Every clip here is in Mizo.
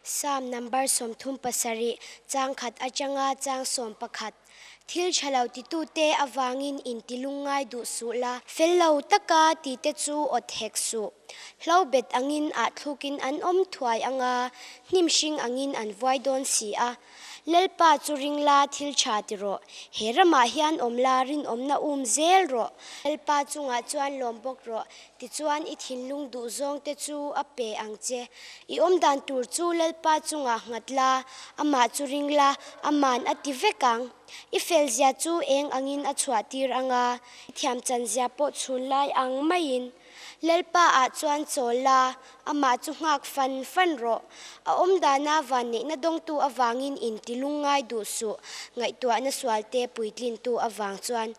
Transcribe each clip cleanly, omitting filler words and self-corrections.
Psalm number 37, chang khat atanga chang 11. Thil tha lo titute avangin intilungngai duh suh la, fel lo taka tite chu awt hek suh. Hlo bet angin ah thlukin an awm thuai anga, hnim hring angin an vuai dawn si a. Lalpa chu ring la, thil tha ti rawh. He ramah hian awm la, rinawmna um zel rawh. Lalpa chungah chuan lawm bawk rawh, tichuan i thinlung duhzawng te chu a pe ang che. I awmdan tur chu Lalpa chungah nghat la, amah chu ring la, aman a ti vek ang. I felzia chu eng angin a chhuah tir anga, i thiamchanzia pawh chhun lai ang maiin. Lalpa ah chuan chawl la, amah chu nghak fan fan rawh. A awmdana vanneihna dawngtu avangin inti lungngai duh suh, ngaihtuahna sualte puitlintu avang chuan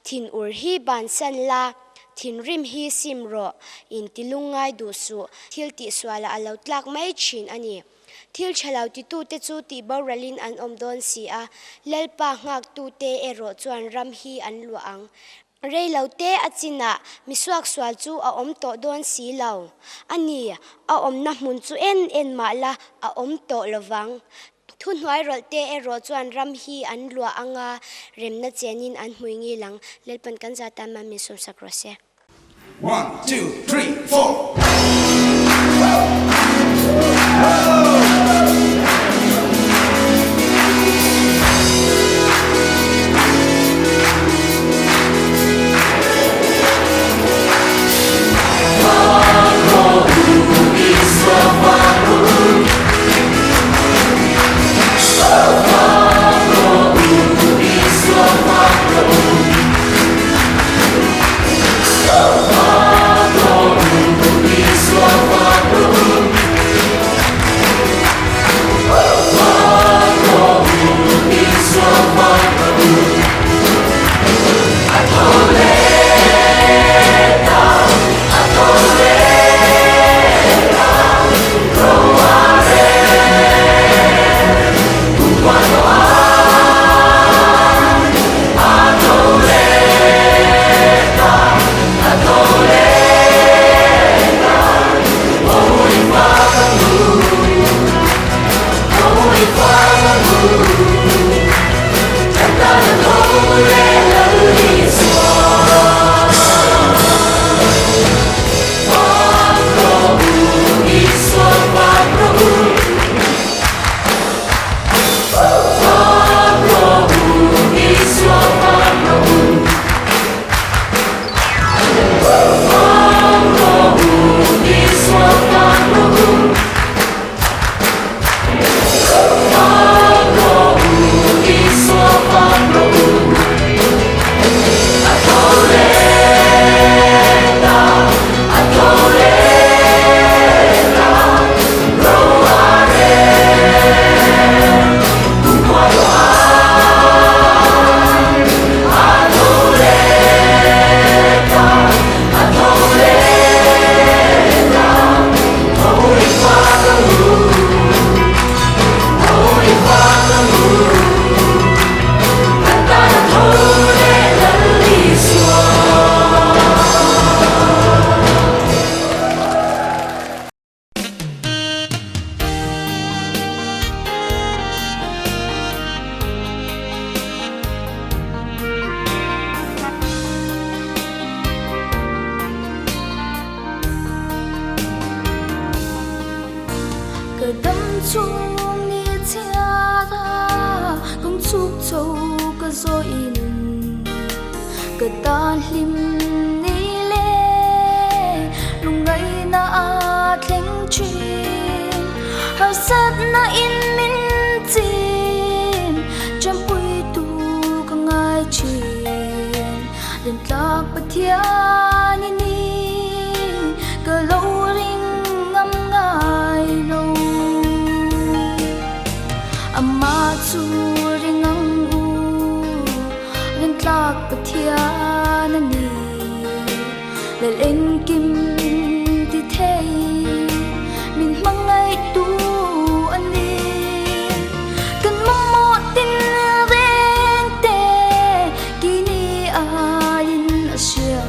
thinur hi bansan la, thinrim hi sim rawh, inti lungngai duh suh, thil tihsualah a lo tlak mai thin a ni. Thil tha lo titute chu tihboralin an awm dawn si a, Lalpa nghaktute erawh chuan ram hi an luah ang. Rei lo te a chinah misuaksual chu a awm tawh dawn si lo. A ni, a awmna hmun chu en en mah la a awm tawh lo vang. Thuhnuai rawlh te erawh chuan ram hi an luah anga remna chenin an hmui ngil ang. Lalpan kan za tan man min sawmsak rawh se. One, two, three, four. Ka dam chhung ni chhiat a kawng chhuk chho ka zawh in ka tan hlim ni le lungngaihna a thleng thin harsatna in min chim tanpuitu ka ngai thin Rintlak Pathian i ni ka lo ring ngam ngai lo. Amah chu ring ang u, Rintlak Pathian a ni. Lal engkim ti thei, min hmangaihtu a ni. Kan mamawh tin reng te kini aiin a hria.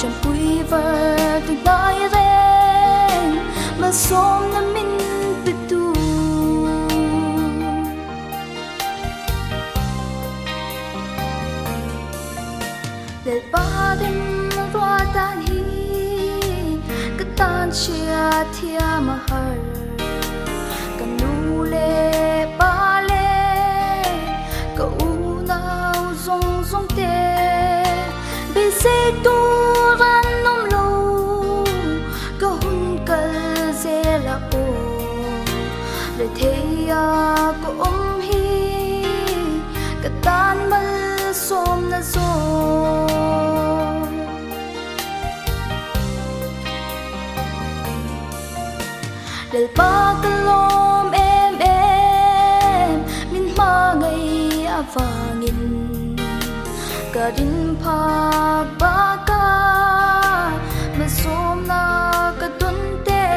Ṭanpui var ti hnai reng, malsawmna min pe. Lalpa remruat dan hi ka tan hriat thiam a har. Ka nu leh pa leh ka unau zawng zawng te beisei tur an awm lo. Ka hun kal zel ah pawh rethei a ka awm hi ka tan malsawmna zawk. Lalpa ka lawm em em min hmangaih avangin ka rin phak bakah malsawmna ka tawn te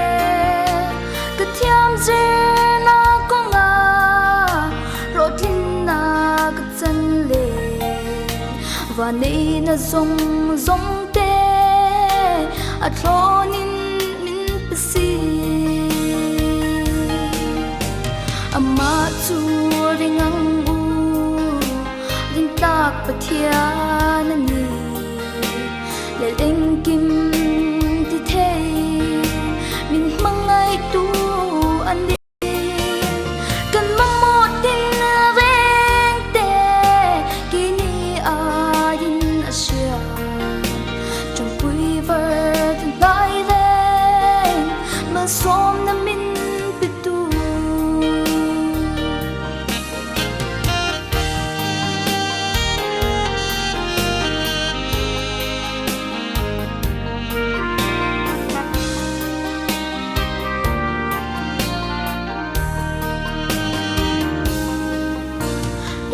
ka thiam zirna kawngah hlawhtlinna ka chan leh vanneihna zawng zawng te a thlawnin min pe si. Amah chu ring ang u, ring tlak Pathian a ni. Lel engkim ti thei min hmangaihtu a ni. Kan mamawh tin reng te keini aiin a hria. Chawngpui var ti hnai reng malsawmna min pe tu.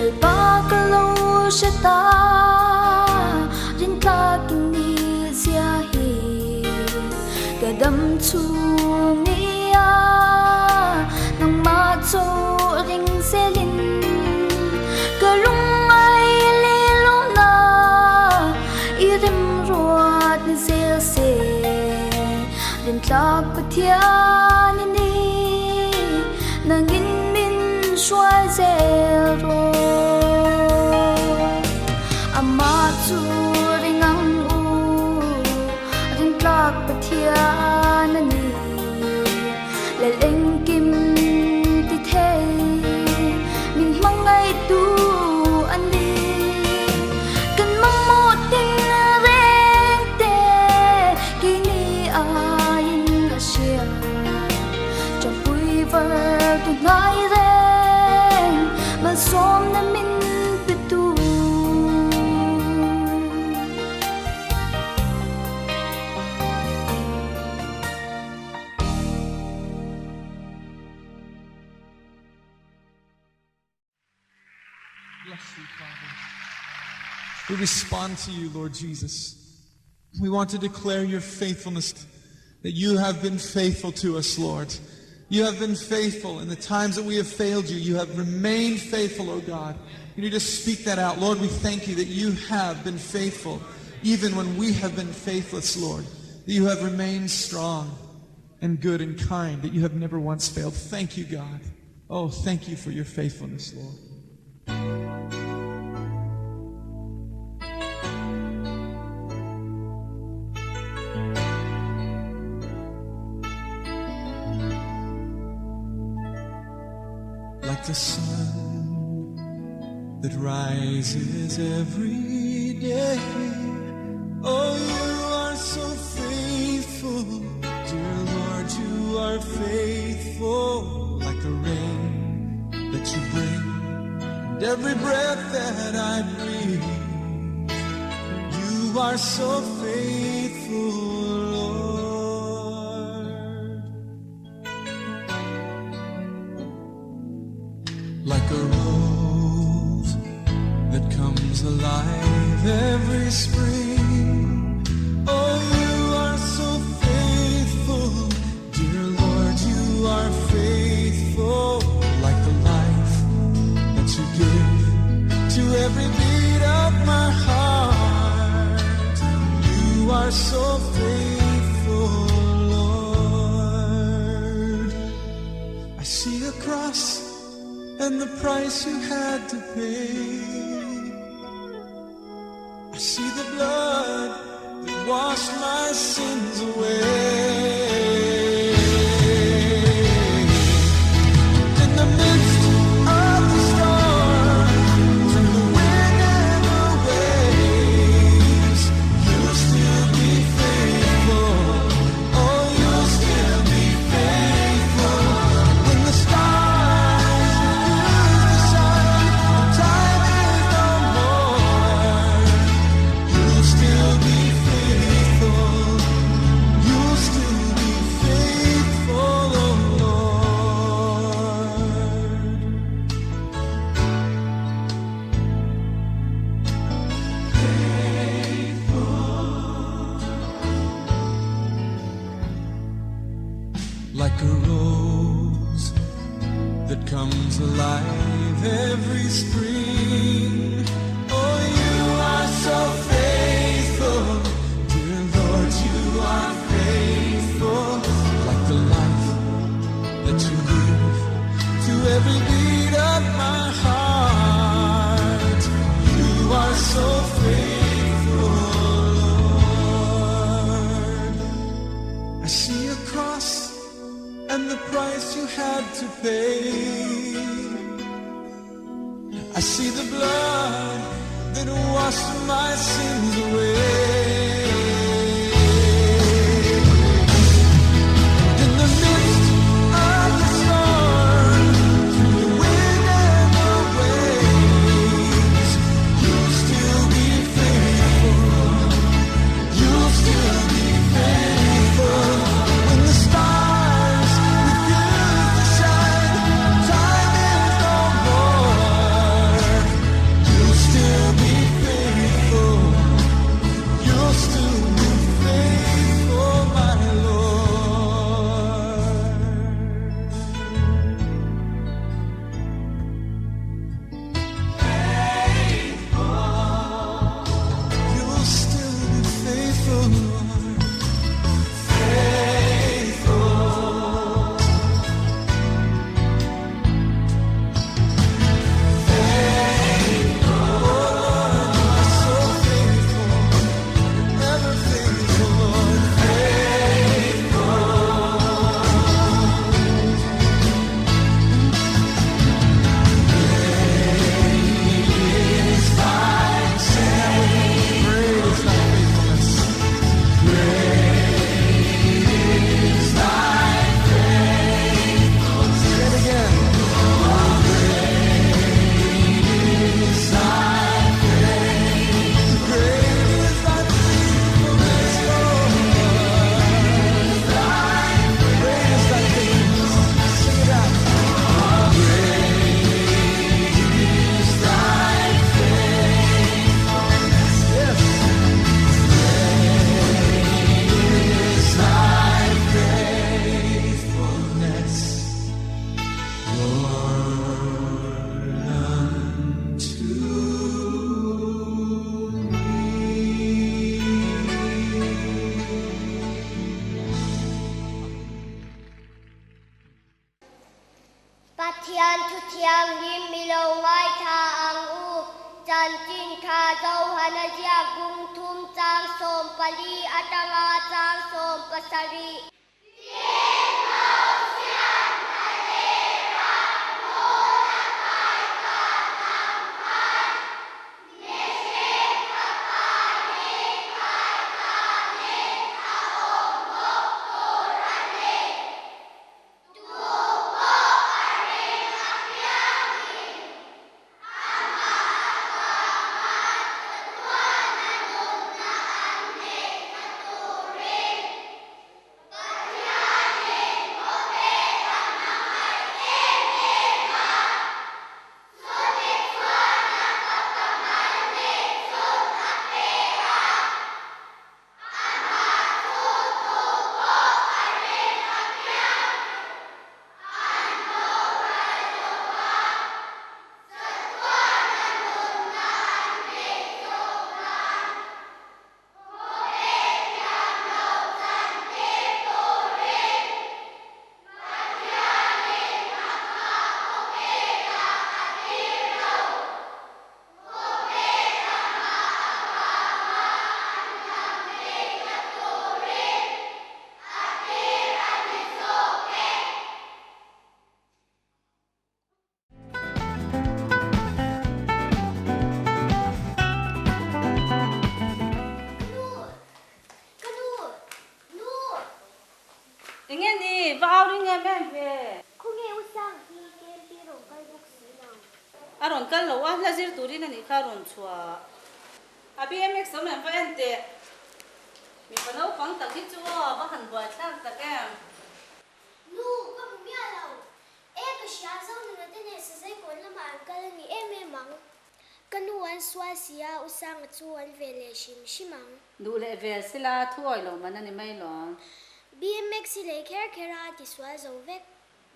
Lalpa ka lo hre ta, rintlak in ni zia hi ka dam chhung nia, nangmah chu ring zelin ka lungngai leh lawmna i remruat ni zel se. Rintlak Pathian i ni, nangin min hruai zel rawh. Amah chu ring ang u, rintlak Pathian a ni. Lal engkim ti thei, min hmangaihtu a ni. Kan mamawh tin reng te keini aiin a hria. Chawpui var tu hnai reng malsawmna min pe tu. Bless you, Father. We respond to you, Lord Jesus. We want to declare your faithfulness, that you have been faithful to us, Lord. You have been faithful in the times that we have failed you. You have remained faithful, O God. You need to speak that out. Lord, we thank you that you have been faithful, even when we have been faithless, Lord. That you have remained strong and good and kind, that you have never once failed. Thank you, God. Oh, thank you for your faithfulness, Lord. Like the sun that rises every day. Oh, you are so faithful, dear Lord, you are faithful. Like the rain that you bring, and every breath that I breathe. You are so faithful, Lord. Like a rose that comes alive every spring. Oh, you are so faithful, dear Lord, you are faithful. Like the life that you give to every beat of my heart. You are so faithful, Lord. I see a cross and the price you had to pay. I see the blood that washed my sins away. In the midst of the storm, through the wind and the waves, you'll still be faithful. Oh, you'll still be faithful. When the stars refuse to shine, the time is no more. You'll still be faithful. You'll still be faithful, oh Lord. Like a rose that comes alive every spring. Oh, you are so faithful, dear Lord, you are faithful. Like the life that you give to every beat of my heart. You are so faithful, Lord. I see a cross and the price you had to pay. I see the blood that washed my sins away. In the midst of the storm, through the wind and the waves, you'll still be faithful. You'll still be faithful. When the stars refuse to shine, time is no more. You'll still be faithful. You'll still be faithful, my Lord. You'll still be faithful, Lord. Faithful. Faithful. Oh, Lord, you are so faithful. Ever faithful, Lord. Faithful. Great is thy faithfulness. Great is thy faithfulness. Say it again. Great is thy faithfulness. Great is thy faithfulness, Lord. Great is thy faithfulness. Sing it out. Great is thy faithfulness. Yes. Great is thy faithfulness, Lord, unto me. Pathian thu thianghlim i lo ngaithla ang u. Chanchin Tha Johana ziak bung thum chang 14 atanga chang 17. Enge ni, va au ring em em ve. Khawnge u Sang hi KMP rawn kal bawk si lo. A rawn kal lo a, hla zir turin a nih kha a rawn chhuah. A BMX awm em va en teh. Mipa naupang tak hi chu aw, va han buaithlak tak em. Nu, ka hmu miah lo. E, ka hria, Zonuna te nen Sazai kawn lamah an kal a ni em em ang. Ka nu an sual si a, U Sanga chu an ve leh hrim hrim ang. Duh leh vel sila, thu awih lo man a ni mai lo. BMX hi lei kher kher a, ti sual zo vek.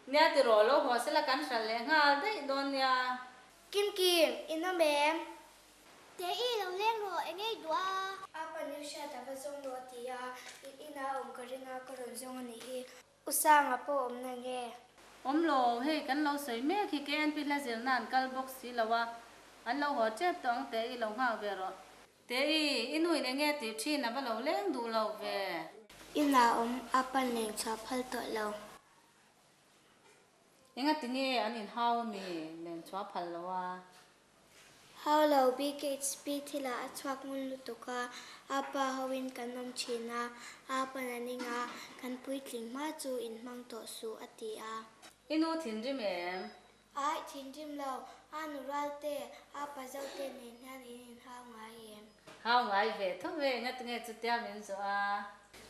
Nia tiraw, lo haw sila kan hralh leh nghal daih dawn nia. Kim Kim, in awm em? Te i lo leng rawh, eng ei duh a? A pa nu hriat a va zawng rawh a ti a, i inah awm ka ring a, ka rawn zawng a nih hi. U Sanga pawh awm na nge? Awm lo, hei kan lo sawi mek hi KNP hla zirna an kal bawk si lo a, an lo haw tep tawh ang te i lo nghak ve rawh. Te i, i nu in enge tih thin a va lo leng duh lo ve. Inah awm a pan leng chhuah phal tawh lo. Engati nge an inhau mi len chhuah phal lo a? Hau lo, BKHP thilah a chhuak ngun lutuk a, a pa hoin kan awm thin a, a pan a ning a, kan puitling hma chu inhmang tawh suh a ti a. I nu thinrim em? Aih, thinrim lo, a nu ral te, a pa zo te nen hian in inhau ngai em? Hau ngai ve tho ve, engati nge chutia min zawh a?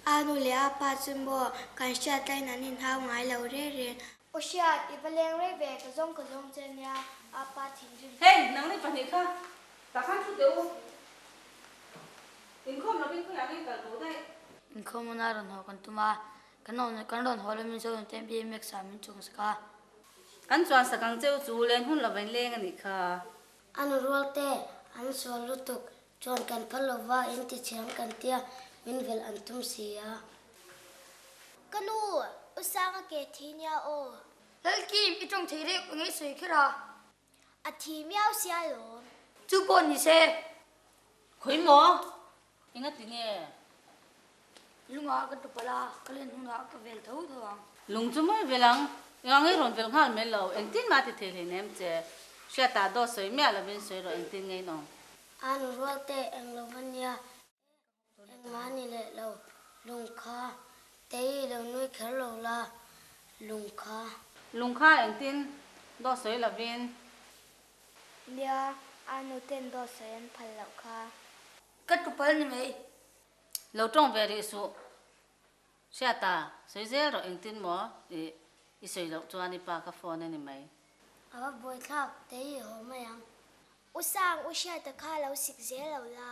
A nu leh a pa chu maw kan hriat laiin an inhau ngai lo reng reng. Aw hriat, i va leng rei ve, ka zawng ka zawng che nia, a pa thinrim. Hei, nangni pahnih kha tah khan thu teh u. Inkhawm lovin khawiah nge kal bo daih? Inkhawm huna rawn haw kan tum a, kan rawn kan rawn haw lovin Zoram te BMX ah min chuang sak a. Kan chuan sak ang cheu chu len hun lovin leng a nih kha. A nu rual te an sual lutuk chuan kan phal lova in ti chhiang kan tia min velh an tum si a. Ka nu, U Sanga ke thi nia aw. Lalkim, i tawng thei reuh ka ngaihsawi kher a. A thi miau sia lawm. Chu pawh ni se. Khawi maw? Engati nge? Lungah ka tupal a, ka len hunah ka vel tho tho ang. Lung chu mawi vel ang. Eng ang i rawn vel nghal mai lo. Engtin mah ti thei hleinem che. Hriatah dawt sawi miah lovin sawi rawh engtin nge in awm. A nu rual te eng lo va nia. Engmah ni leh lo. Lung kha. Tei i lo nui kher lo la. Lung kha. Lung kha engtin dawt sawi lovin. Nia, a nu ten dawt sawi an phal loh kha. Ka tupal ni mai. Lo tawng ve rih suh. Hriata, sawi zel rawh engtin maw i i sawi loh chuan i pa ka phone a ni mai. A va buaithlak te i haw mai ang. U Sang, U Hriata kha lo sik zel lo la.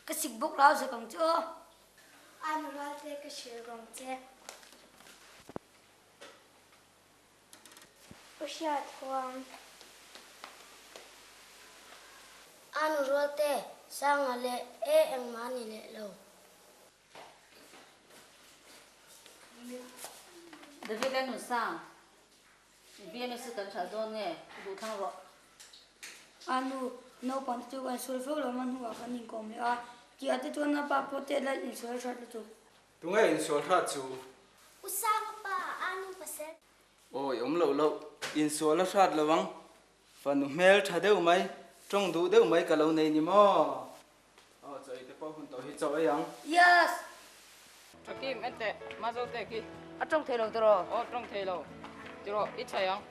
Ka sik bawk lo sak ang che aw. A nu rual te ka hrilh rawng che. U Hriat huang. A nu rual te Sanga leh e engmah a ni leh lo. David a nun sang. BMS chu kan hralh dawn nge? I duh thlang rawh. A nu, naupang te chu kan sual fo lo a hnuah kan inkawm leh a, tih ah te chuan a pa pawh te la insual hrat lutuk. Tunge insual hrat chu? U Sanga pa, a nu pasal. Awi awm loh loh, insual a hrat lo ang. Fanu hmel tha deuh mai, tawng duh deuh mai ka lo nei ni maw? Aw chaw ei te pawh hun tawh hi chaw ei ang. Yes! Thakim en teh, Mazo te khi. A tawng thei lo tiraw? Aw tawng thei lo. Tiraw, i chhai ang.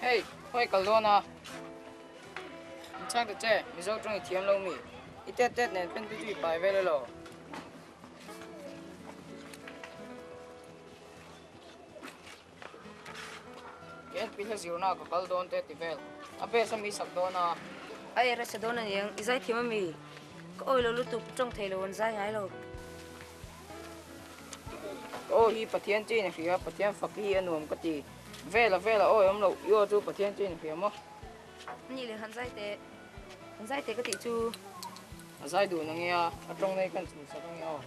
Hey, khawi kal dawn a? In chhang ta che, Mizo tawng i thiam lo mi? I tet tet nen pen te chu i pai vel elaw? Kent pi hla zirna ka kal dawn te ti vel. A best a mi sak dawn a. A er a sa dawn a niang, i zai thiam a mi? Ka awi lo lutuk, tawng thei lo an zai ngai lo. Ka aw hi Pathian chiin a hria, Pathian fak hi a nuam ka ti. Vel a vel a awi awm loh, i aw chu Pathian chiin a hria maw? Ni leh han zai teh, han zai teh ka tih chu. A zai duh na nge a, a tawng nei khan chhun sak a nge aw.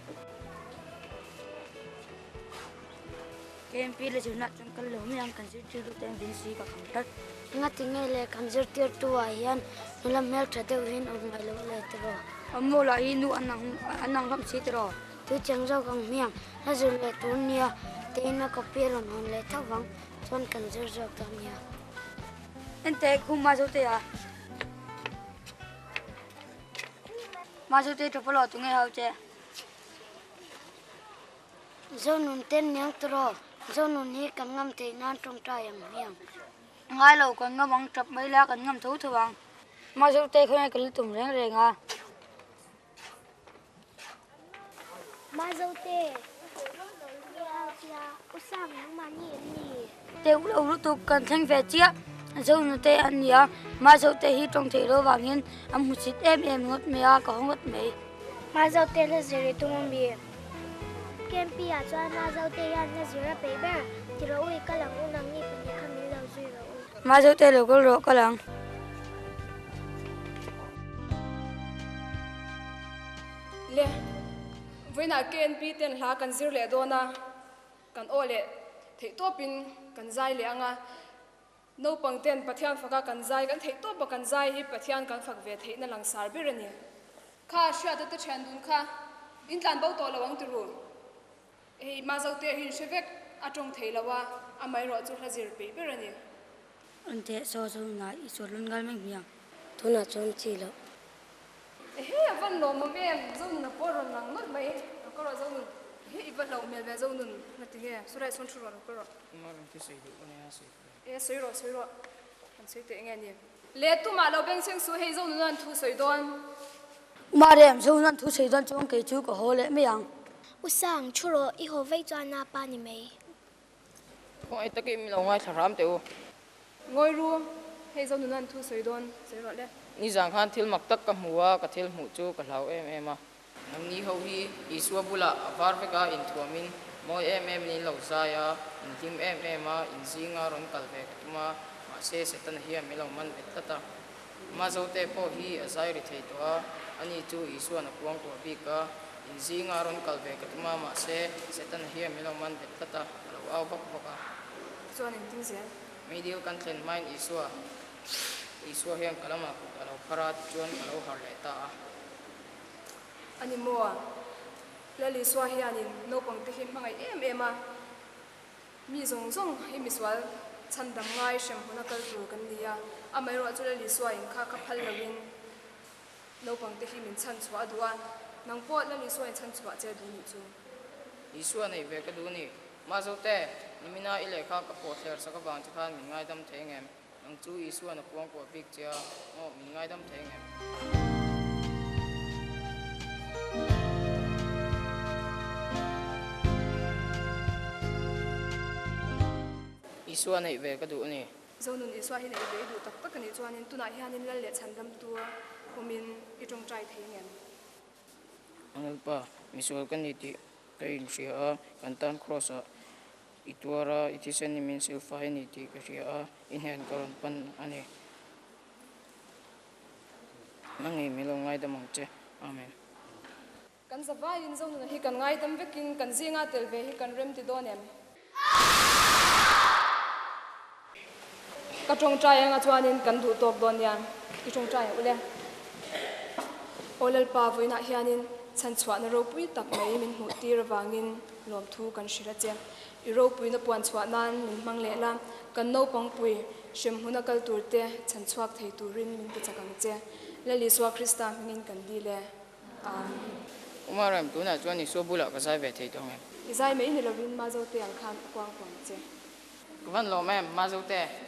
KMP leh zirna chuan kal lo mai ang, kan zirtirtu te an din si ka kham tlat. Engati nge le kan zirtirtu ah hian nula hmeltha deuh hian awm ngai loh le tiraw? Awm maw lah hi nu an ang an ang hlawm si tiraw? Tui cheng zawk ang hmiang, hla zir leh tur nia tein a copy a rawn hawn leh tho vang chuan kan zir zawk dawn nia. Enteh khum Mazote a. Mazote tawp a lo tunge hau che. Zonun ten niang tawh rawh. Zonun hi kan ngam theih nan tawngtai ang hmiang. Ngai lo, kan ngam ang, tap mai la kan ngam tho tho ang. Mahse khawnge ka la tum reng reng a. Mazote, U Sang nangmahni em ni? Teuh lo lutuk kan thleng ve chiah. Zonute an ni a, Mazote hi tawng theih lo vangin an hmusit em em ngawt mai a, ka haw ngawt mai. Mazote hla zir i tum a mi? KMP ah chuan Mazote hian hla zir a peih ber. Ti rawh u, i kal ang u, nangni pahnih kha min lo zui rawh u. Mazote lo kal rawh, kal ang. Le, vawiinah KNP ten hla kan zir leh dawn a, kan aw leh theihtawpin kan zai leh ang a. Naupang ten Pathian faka kan zai, kan theihtawpa kan zai hi Pathian kan fak ve theihna langsar ber a ni. Kha hriata te thian dun kha in tlan bo tawh lo ang ti ru. Hei Mazote hi in hre vek, a tawng thei lo a, amaherawh chu hla zir peih ber a ni. An teh saw saw na i saw lun ngal mai hmiang. Tunah chuan chi loh. Ehe a van lawmawm em, Zonun a pawh rawn lang nawlh mai, lo ka rawh Zonun, ehe i va hlauh hmel ve Zonun, nga ti nge, saw lai sawn thu rawh lo ka rawh. Engmah rawn ti sawi duh ka nei a sawi tur. E sawi rawh sawi rawh, kan sawi teh nge ni. Le tumah lo beng cheng suh hei Zonun an thu sawi dawn. Umar em, Zonun an thu sawi dawn chuan kei chu ka haw leh mai ang. U Sang, thu rawh, i haw vei chuan a pa ni mai. Khawngaih takin min lo ngaithla hram teh u. Ngawi ru, hei Zonun an thu sawi dawn, sawi rawh le. Nizan khan thil mak tak ka hmu a, ka thil hmuh chu ka hlau em em a. Nangni ho hi Isua bulah a var vek a, inthuamin mawi em em in in lo zai a, in hlim em em a, in zinga rawn kal ve ka tum a, mahse Setana hian min lo man vet tlat a. Mazote pawh hi a zai ri thei tawh a, ani chu Isua'n a kuangkuah bik a, in zinga rawn kal ve ka tum a, mahse Setana hian min lo man vet tlat a, a lo au vak vak a. Chuan engtin zel? Meidil kan thlen hmain Isua, Isua hian ka lamah kut a lo phar a, tichuan ka lo harh leh ta a. A ni maw? Lal Isua hianin naupangte hi hmangaih em em a, mi zawng zawng hi misual chhandam ngai hrem huna kal tur kan ni a, amaherawh chu Lal Isua in kha kha phal loin naupangte hi min chhan chhuah a duh a, nang pawh Lal Isua in chhan chhuah che duh nih chu. Isua neih ve ka duh ni. Mazote, nimina i lehkha ka pawh thler sak avang che khan min ngaidam thei ngem? Nang chu Isua'n a kuangkuah bik che a, maw min ngaidam thei ngem? Isua neih ve ka duh a ni. Zonun Isua hi neih ve i duh tak tak a nih chuanin tunah hianin Lal leh Chhandamtu awmin i tawngtai thei ngem? Lalpa, misual ka ni tih ka inhria a, kan tan Kraws-ah I tuar a, i thisen i min silfai a ni tih ka hria a, i hnen ka rawn pan a ni. Nangni min lo ngaidam ang che. Amen. Kan zavaiin Zonuna hi kan ngaidam vekin kan zinga tel ve hi kan rem ti dawn em? Ka tawngtai anga chuanin kan duh tawk dawn nia, i tawngtai ang ule. Aw Lalpa, vawiinah hianin chhanchhuahna ropui tak mai min hmuh tir avangin lawmthu kan hrilh a che. I ropuina puan chhuah nan min hmang leh la, kan naupangpui hremhmuna kal tur te chhanchhuak thei turin min pe chak ang che. Lal Isua Krista hmingin kan dil e. Amen. Umarem, tunah chuan Isua bulah ka zai ve thei tawh ngem? I zai mai ni lovin Mazote ang khan a kuang kuang che. Ka van lawm em, Mazote.